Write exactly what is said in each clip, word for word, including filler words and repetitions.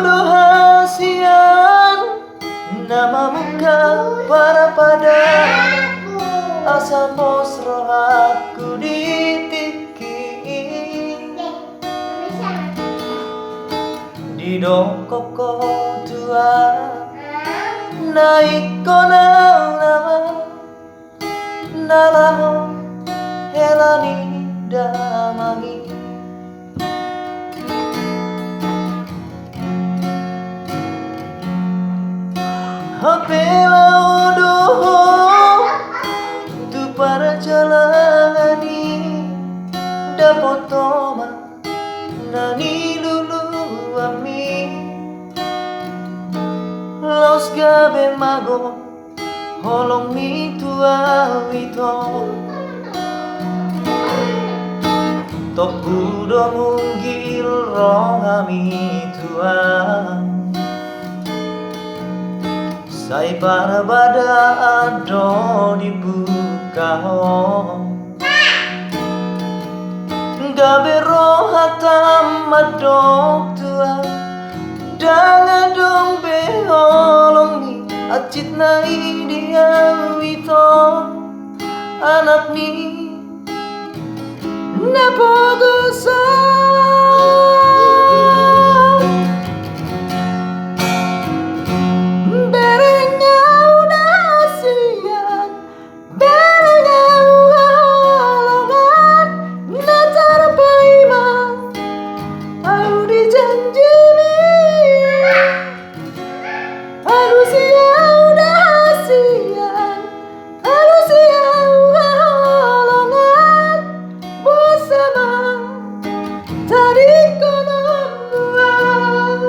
do hasian na mamungka parpada, asa pos rohangku di tingki i. Didok ho Tuhan, na ingkon au nama na laho hela ni damang i. Hape laho do ho tu parjalanan i, dapot ho ma na niluluanmi. Laos gabe mago holongmi tu au ito. Tompu do munggil rohami Tuhan, sai parbadaan do dibuka ho. Gabe rohanta mandok Tuhan, ndang adong be holongmi, hansit na i di au ito, anakmi na pogos on. Bereng au na hasian, bereng au haholongan na tarpaima au di janjimi. Alusi au na hasian, alusi au haholongan, boasa ma tadingkononmu au.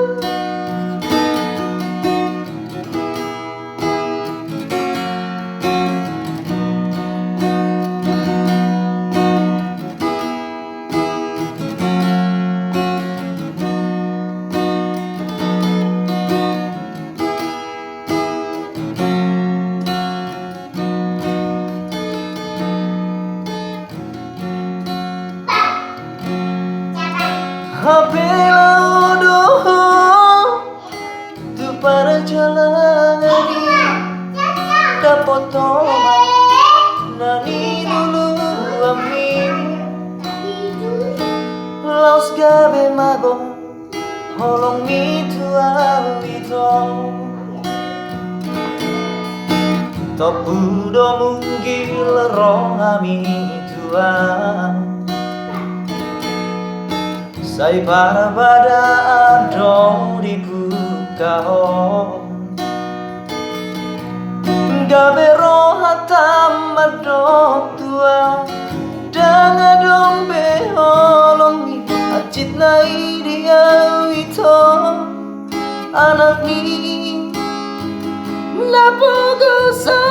Hape laho do ho tu parjalanan i, dapot ho ma na niluluanmi. Laos gabe mago holongmi tu au ito. Tompu do munggil rohami Tuhan, sai parbadaan do dibuka ho. Gabe rohanta mandok Tuhan, ndang adong be holongmi, hansit na i di au ito, anakmi na pogos on.